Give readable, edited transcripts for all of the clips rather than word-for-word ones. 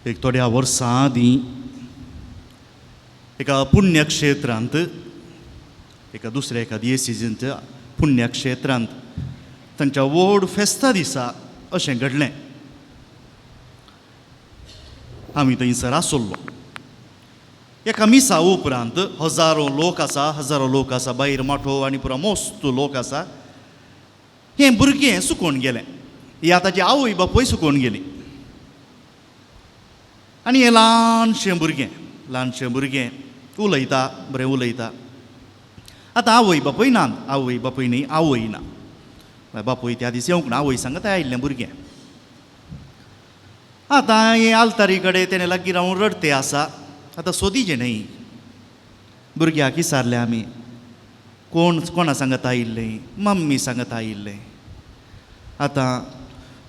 एक थोड्या वर्सां आदीं एका पुण्यक्षेत्रांत, एका दुसऱ्या एका दियसिजींत पुण्यक्षेत्रांत तांच्या व्हड फेस्ता दिसा अशें घडलें. आमी थंयसर आसलो. एका मिसा उपरांत हजारो लोक आसा, हजारो लोक आसा, भायर माठो आनी पुरो मस्त लोक आसा. हें भुरगें सुकोवन गेलें, ह्या ताची आवय बापूय सुकोवन गेली. आनी हें ल्हानशें भुरगें, ल्हानशें भुरगें उलयता, बरें उलयता. आतां आवय बापूय ना, आवय बापूय न्ही, आवय ना, बापूय त्या दीस येवंक ना, आवय सांगता आयिल्लें भुरगें. आतां हें आल्तारी कडेन तेणें लागीं रावन रडते आसा. आतां सोदीचें न्हय, भुरग्याक विचारलें आमी, कोण कोणा सांगत आयिल्लें? मम्मी सांगत आयिल्लें. आतां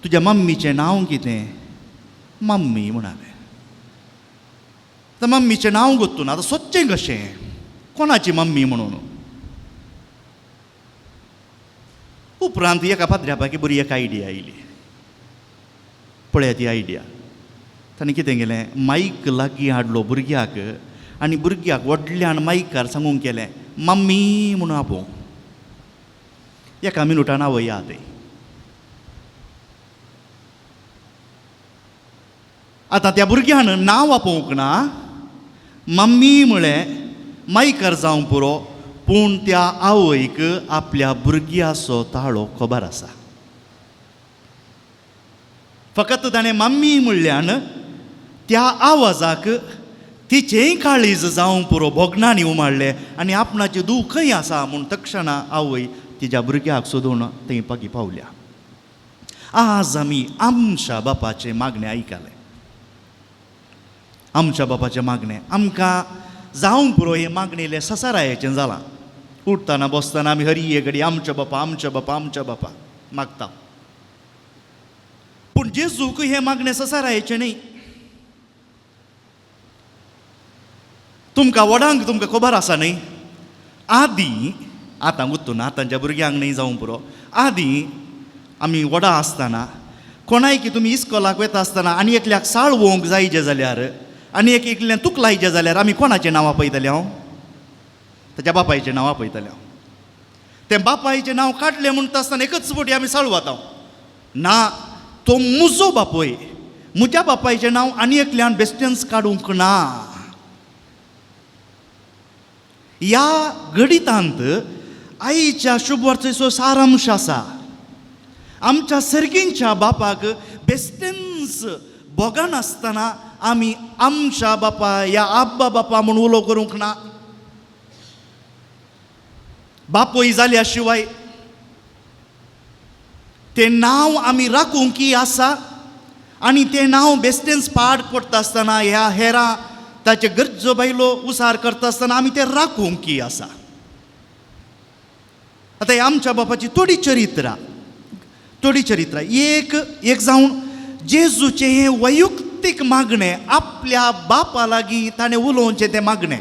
तुज्या मम्मीचें नांव कितें? मम्मी म्हणालें. आतां मम्मीचें नांव गोत्तू ना, आतां सोदचें कशें, कोणाची मम्मी म्हणून? उपरांत एका पाद्र्यापाकी बरी एक आयडिया आयली. पळया ती आयडिया. ताणें कितें केलें, मायक लागीं हाडलो भुरग्याक आनी भुरग्याक व्हडल्यान मायकार सांगूंक केलें, मम्मी म्हणून आपोवं. एका मिनुटान आवय या थंय. आतां त्या भुरग्यान नांव आपोवंक ना, मम्मी म्हळें, मायकार जावंक पुरो, पूण त्या आवयक आपल्या भुरग्याचो ताळो खबर आसा. फकत ताणें मम्मी म्हणल्यान त्या आवाजाक तिचेंय काळीज जावंक पुरो भोगणांनी उमाळ्ळें आनी आपणाची दूख खंय आसा म्हूण तक्षणा आवय तिच्या भुरग्याक सोदून थंय पागी पावल्या. आज आमी आमच्या बापाचें मागणें आयकलें. आमच्या बापाचें मागणें आमकां जावंक पुरो हें मागणेलें ससारायेचें जालां. उठतना बसतना आमी हरी घडी आमच्या बापा, आमच्या बापा, आमच्या बापा मागता. पूण जेजूक हें मागणें ससारायेचें न्ही. तुमकां व्हडांक तुमकां खबर आसा न्ही, आदीं आतां गुत्तून आतांच्या भुरग्यांक न्ही जावंक पुरो, आदीं आमी व्हडां आसतना कोणायकी तुमी इस्कोलाक वता आसतना आनी एकल्याक साळ वोवंक जायचे जाल्यार आनी एक एकल्यान तुकलायचें जाल्यार आमी कोणाचें नांव आपयतले? हांव ताच्या बापायचें नांव आपयतलें. हांव तें बापायचें नांव काडलें म्हणटा आसतना एकच फावटी आमी साळवाता, ना तो म्हजो बापूय, म्हज्या बापायचें नांव आनी एकल्यान बेस्टेंस काडूंक ना. ह्या गणितांत आईच्या शुभवार्तेचो सारांश आसा. आमच्या सर्गींच्या बापाक बेस्टेंस भोगनासतना आमी आमच्या बापा या आब्बा बापा म्हूण उलो करूंक ना. बापूय जाल्या शिवाय तें नांव आमी राखूंक की आसा आनी तें नांव बेस्टेंस पाड पडटा आसतना ह्या हेरां ताचे गरजो बायलो उसार करता आसतना आमी तें राखूंक की आसा. आतां ही आमच्या बापाची थोडी चरित्रां, थोडी चरित्रां एक एक जावन जेजूचें हें वैयक्तीक मागणें आपल्या बापा लागीं ताणें उलोवचें तें मागणें.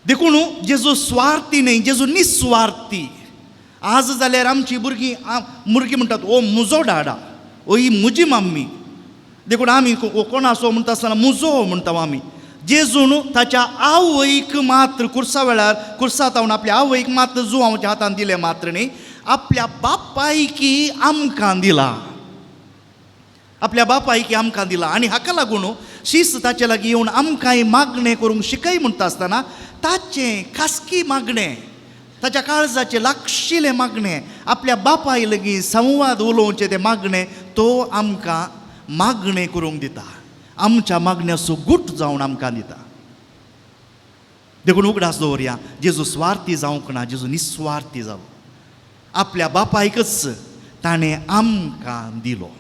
देखून जेजू स्वार्थी न्हय, जेजू निस्वार्थी. आज जाल्यार आमची भुरगीं भुरगीं म्हणटात, ओ म्हजो डाडा, ओ ही म्हजी मम्मी. देखून आमी कोण आसो म्हणटा आसतना म्हजो म्हणटा आमी. जेजून ताच्या आवयक मात्र कुर्सा वेळार कुर्सा तावन आपल्या आवयक मात्र जुवांच्या हातान दिलें मात्र न्ही, आपल्या बापायकी आमकां दिला, आपल्या बापायकी आमकां दिला. आनी हाका लागून शीस ताचे लागीं येवन आमकांय मागणें करूंक शिकय म्हणटा आसतना ताचें खासगी मागणें, ताच्या काळजाचें लागशिल्लें मागणें, आपल्या बापाय लागीं संवाद उलोवचें तें मागणें तो आमकां मागणें करूंक दिता, आमच्या मागण्याचो गूट जावन आमकां दिता. देखून उगडास दवरया, जेजू स्वार्थी जावंक ना, जेजू निस्वार्थी जालो. आपल्या बापायकच ताणें आमकां दिलो.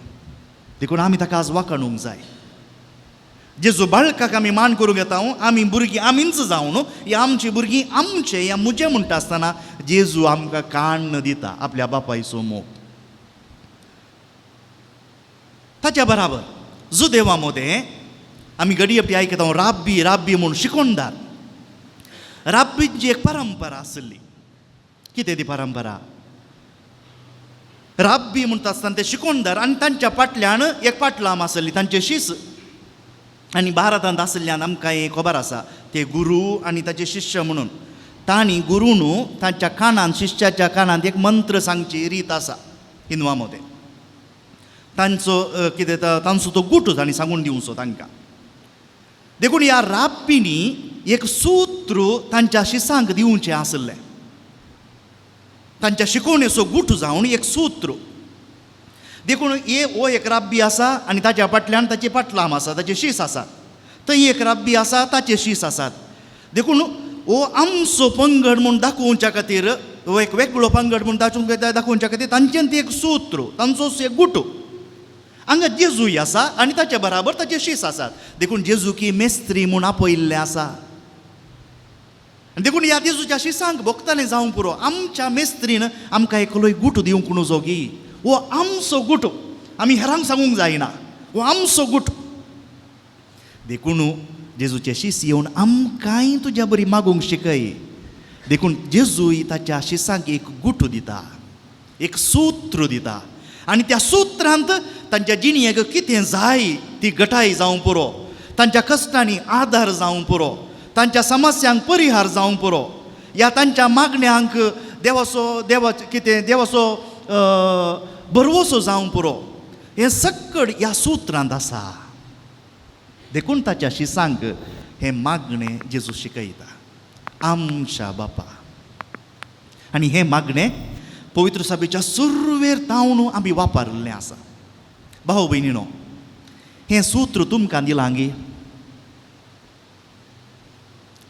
देखून आमी ताका आज वाखाणूंक जाय. जेजू बाळकाक आमी मान करूंक येता, आमी भुरगीं आमीच जावन ह्या आमची भुरगीं आमचे ह्या म्हजें म्हणटा आसतना जेजू आमकां काण्ण दिता आपल्या बापायचो मोग. ताच्या बराबर जुदेवा मदें आमी घडये आपली आयकता राब्बी राब्बी म्हूण शिकोणदार. राब्बीची एक परंपरा आसली. कितें ती परंपरा? राब्बी म्हणटा आसतना ते शिकोणदार आनी तांच्या फाटल्यान एक पाटलाम आसली तांचे शीस. आनी भारतांत आशिल्ल्यान आमकां हें खबर आसा ते गुरू आनी ताचे शिश्य म्हणून. तांणी गुरून तांच्या कानांत, शिश्याच्या कानांत एक मंत्र सांगची रीत आसा हिंदवा मदें. तांचो कितें तांचो तो गुटू तांणी सांगून दिवचो तांकां. देखून ह्या राब्बींनी एक सूत्र तांच्या शिसांक दिवचें आसलें, तांच्या शिकोवणेचो गुट जावन एक सूत्र. देखून हे हो एक राब्बी आसा आनी ताच्या फाटल्यान ताचे पाटलाम आसा, ताचे शीस आसात. थंय एक राब्बी आसा, ताचे शीस आसात. देखून हो आमचो पंगड म्हूण दाखोवच्या खातीर, हो एक वेगळो पंगड म्हूण दाखोवच्या खातीर तांचें एक सूत्र, तांचोच एक गुटू. हांगा जेजूय आसा आनी ताचे बराबर ताचे शीस आसात. देखून जेजूकी मेस्त्री म्हूण आपयिल्लें आसा. देखून ह्या जेजूच्या शिसांक भोगतालें जावंक पुरो, आमच्या मेस्त्रीन आमकां एकलोय गुटू दिवंक नुजो गी, हो आमचो गुटू, आमी हेरांक सांगूंक जायना, हो आमचो गुटू. देखून जेजूचे शीस येवन आमकांय तुज्या बरी मागूंक शिकय. देखून जेजूय ताच्या शिसांक एक गुटू दिता, एक सूत्र दिता आनी त्या सूत्रांत तांच्या जिणेक कितें जाय ती गटाय जावंक पुरो, तांच्या कश्टांनी आदार जावंक पुरो, तांच्या समस्यांक परिहार जावंक पुरो, या तांच्या मागण्यांक देवाचो देवा कितें देवाचो भरवसो जावंक पुरो. हें सक्कड ह्या सूत्रांत आसा. देखून ताच्या शिसांक हें मागणें जेजू शिकयता, आमच्या बापा. आनी हें मागणें पवित्र सभेच्या सुरवेर तावन आमी वापरिल्लें आसा. भाव भयणीनो, हें सूत्र तुमकां दिलां गी?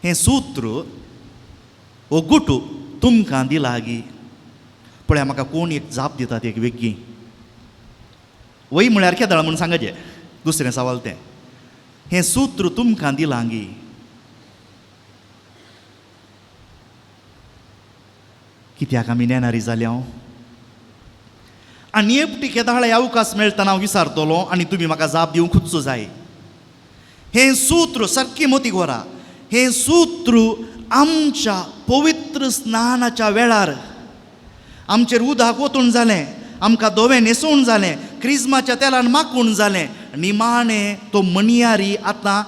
हें सूत्र हो गुटू तुमकां दिला गी? पळया म्हाका कोण एक जाप दितात एक वेगळी वय म्हळ्यार केदळ म्हूण सांगाचें दुसरें सवाल तें. हें सूत्र तुमकां दिलां गी? कित्याक आमी नेणारी जाल्या? आनी एकटी केदाळे अवकाश मेळटना हांव विचारतलो आनी तुमी म्हाका जाप दिवंकूच जाय. हें सूत्र सारकें मतीक व्हरा. हें सूत्र आमच्या पवित्र स्नानाच्या वेळार आमचेर उदक वतून जालें, आमकां धवें न्हेसोवन जालें, क्रिज्माच्या तेलान माकून जालें, निमाणें तो मनियारी आतां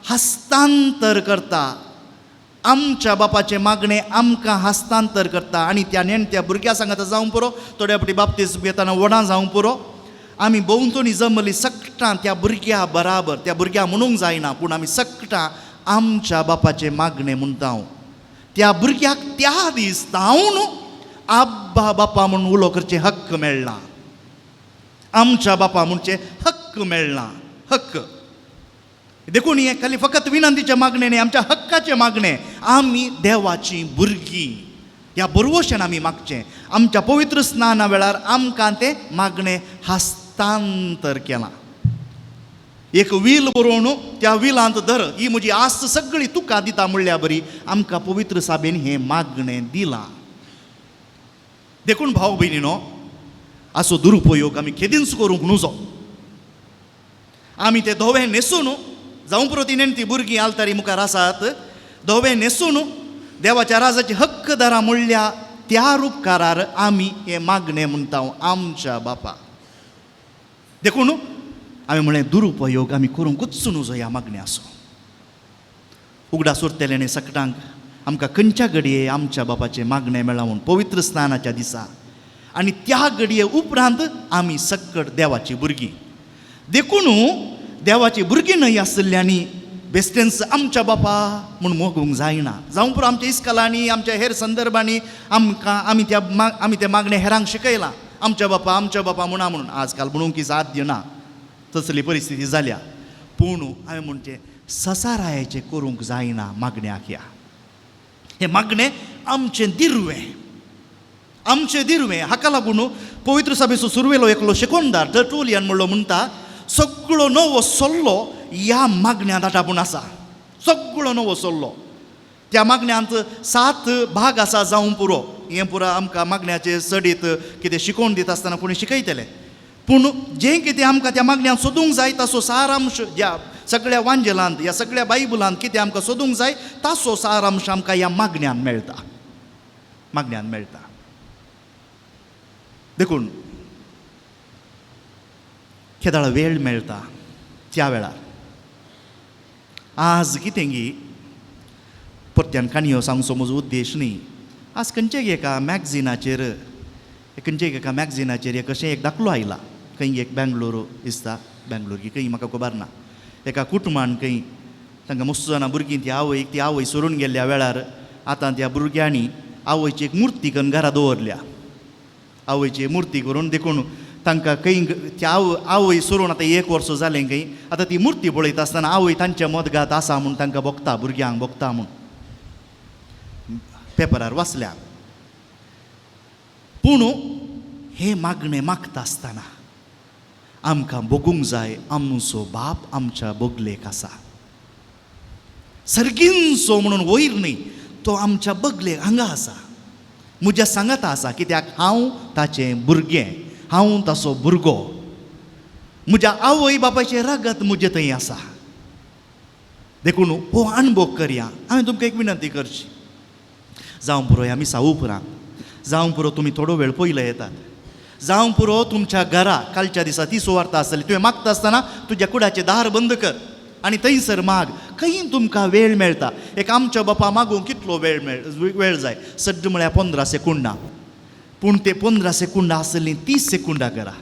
हस्तांतर करता. आमच्या बापाचें मागणें आमकां हस्तांतर करता. आनी त्या नेणट्या भुरग्या सांगाता जावंक पुरो, थोड्या फावटी बाप्तीज घेतना व्हडां जावंक पुरो. आमी भोंवतणी जमली सगटां त्या भुरग्या बराबर, त्या भुरग्या म्हणूंक जायना पूण आमी सगटां आमच्या बापाचें मागणें म्हणटा. त्या भुरग्याक त्या दीस तावन आब्बा बापा म्हूण उलो करचें हक्क मेळ्ळा, आमच्या बापा म्हणचें हक्क मेळ्ळा, हक्क. देखून हें खाली फकत विनंतीचें मागणें न्ही, आमच्या हक्काचें मागणें. आमी देवाचीं भुरगीं ह्या बरवशेन आमी मागचें. आमच्या पवित्र स्नाना वेळार आमकां तें मागणें हस्तांतर केलां. एक व्हील बरोवन त्या व्हिलांत धर, ही म्हजी आस्त सगळी तुका दिता म्हणल्या बरी आमकां पवित्र साबेन हें मागणें दिलां. देखून भाव भयणीनो, असो दुरुपयोग आमी केदींच करूंक नुजो. आमी ते धवें न्हेसून जावं पुरो ती नेणटी भुरगीं आलतारी मुखार आसात, धवें न्हेसून देवाच्या राजाची हक्कदारां म्हणल्या त्या रुपकारार आमी हें मागणें म्हणटा, आमच्या बापा. देखून आमी म्हणलें दुरुपयोग आमी करूंकूच नुजो ह्या मागण्याचो. उगडास उरतलें न्ही सकटांक आमकां खंयच्या घडये आमच्या बापाचें मागणें मेळ्ळां म्हूण पवित्र स्नानाच्या दिसा. आनी त्या घडये उपरांत आमी सक्कड देवाची भुरगीं. देखून देवाची भुरगीं न्हय आशिल्ल्यांनी बेस्टेंस आमच्या बापा म्हूण मोगूंक जायना. जावं पुरो आमच्या इस्कलांनी, आमच्या हेर संदर्भांनी आमकां आमी त्या आमी तें मागणें हेरांक शिकयलां, आमच्या बापा आमच्या बापा म्हणा म्हणून. आजकाल म्हणूंक की साध्य ना, तसली परिस्थिती जाल्या. पूण हांवें म्हणचें ससारायाचें करूंक जायना मागण्याक. ह्या हें मागणें आमचें दिरवें, आमचें दिरवें. हाका लागून पवित्र सभेचो सुरवेलो एकलो शिकोणदार टर्टुलियन म्हणलो म्हणटा, सगळो नवो सल्लो ह्या मागण्यांत आटापून आसा. सगळो नवो सल्लो त्या मागण्यांत 7 भाग आसा जावं पुरो. हें पुरो आमकां मागण्याचें चडीत कितें शिकोवन दिता आसतना कोणी शिकयतले, पूण जें कितें आमकां त्या मागण्यांत सोदूंक जाय ताचो सारांश ह्या सगळ्या वांजेलांत, ह्या सगळ्या बायबलांत कितें आमकां सोदूंक जाय ताचो सारांश आमकां ह्या मागण्यांत मेळटा, मागण्यांत मेळटा. देखून केदाळ वेळ मेळटा त्या वेळार. आज कितें गी परत्यान काणयो सांगचो म्हजो उद्देश न्ही. आज खंयचे एका मॅगझिनाचेर खंयचे एका मॅगझिनाचेर एक अशें एक दाखलो आयला, खंय एक बेंगलोर दिसता, बेंगलोर की खंय म्हाका खबर ना, एका कुटुंबान खंय तांकां मस्त जाणां भुरगीं ती आवयक ती आवय सोडून गेल्ल्या वेळार आतां त्या भुरग्यांनी आवयची एक मुर्ती करून घरा दवरल्या, आवयची मुर्ती करून. देखून तांकां खंय ती आवय सोडून आतां एक वर्स जालें खंय, आतां ती मुर्ती पळयता आसतना आवय तांच्या मदगात आसा म्हूण तांकां भोगता, भुरग्यांक भोगता म्हूण पेपरार वाचल्या. पूण हें मागणें मागता आसतना आमकां भोगूंक जाय आमचो बाप आमच्या बगलेक आसा, सर्गींचो म्हणून वयर न्ही, तो आमच्या बगलेक हांगा आसा, म्हज्या सांगाता आसा. कित्याक हांव ताचें भुरगें, हांव ताचो भुरगो, म्हज्या आवय बापायचें रगत म्हजे थंय आसा. देखून हो अणभव करया. हांवें तुमकां एक विनंती करची, जावं पुरो ह्या मिसा उपरांत, जावं पुरो तुमी थोडो वेळ पयलो येतात, जावं पुरो तुमच्या घरा कालच्या दिसा ती सुवार्ता आसतली, तुवें मागता आसतना तुज्या कुडाचें दार बंद कर आनी थंयसर माग. खंय तुमकां वेळ मेळटा. एक आमच्या बापा मागूंक कितलो वेळ वेळ जाय, सड्ड म्हळ्यार 15 सेकुंडां. पूण ते 15 सेकुंडां आसलीं 30 सेकुंडां करा,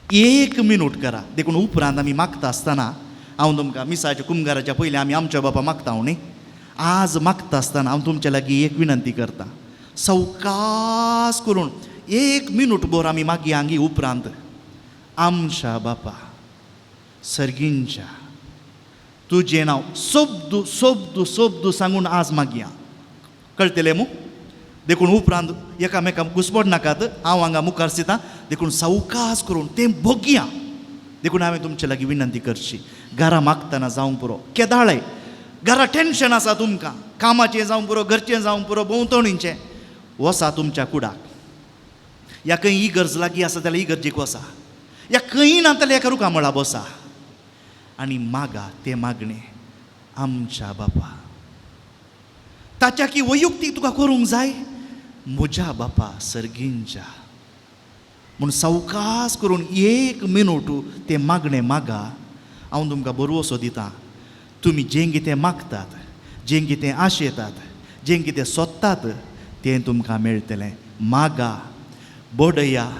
1 मिनूट करा. देखून उपरांत आमी मागता आसतना हांव तुमकां मिसाच्या कुमगाराच्या पयलीं आमी आमच्या बापा मागता न्ही, आज मागता आसतना हांव तुमच्या लागीं एक विनंती करता, सवकास करून 1 मिनूट भर आमी मागया हांगी. उपरांत आमच्या बापा सर्गींच्या तुजें नांव शब्द शब्द शब्द सांगून आज मागया. कळटलें मू? देखून उपरांत एकामेकांक घुसपड नाकात, हांव हांगा मुखार दिता. देखून सवकास करून तें भोगया. देखून हांवें तुमचे लागीं विनंती करची, घरा मागतना जावंक पुरो, केदाळय घरा टेन्शन आसा तुमकां, कामाचें जावंक पुरो, घरचें जावंक पुरो, भोंवतणीचें, वसा तुमच्या कुडाक. या खंय इगर्ज लागीं आसा जाल्यार इगर्जेक वसा, या खंय ना जाल्यार एका रुखा मळा बसा आनी मागा तें मागणें आमच्या बापा. ताच्या की वैयक्तीक तुका करूंक जाय म्हज्या बापा सर्गींच्या म्हूण सवकास करून 1 मिनूट तें मागणें मागा. हांव तुमकां बरवसो दिता, तुमी जें कितें मागतात, जें कितें आशेतात, जें कितें सोदतात तें तुमकां मेळटलें. मागा, बडया,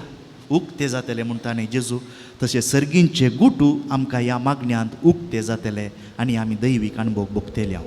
उक्ते जातले म्हणटा न्ही जेजू, तशें सर्गींचे गुटू आमकां ह्या मागण्यांत उक्ते जातले आनी आमी दैवीक अणभव भोगतले.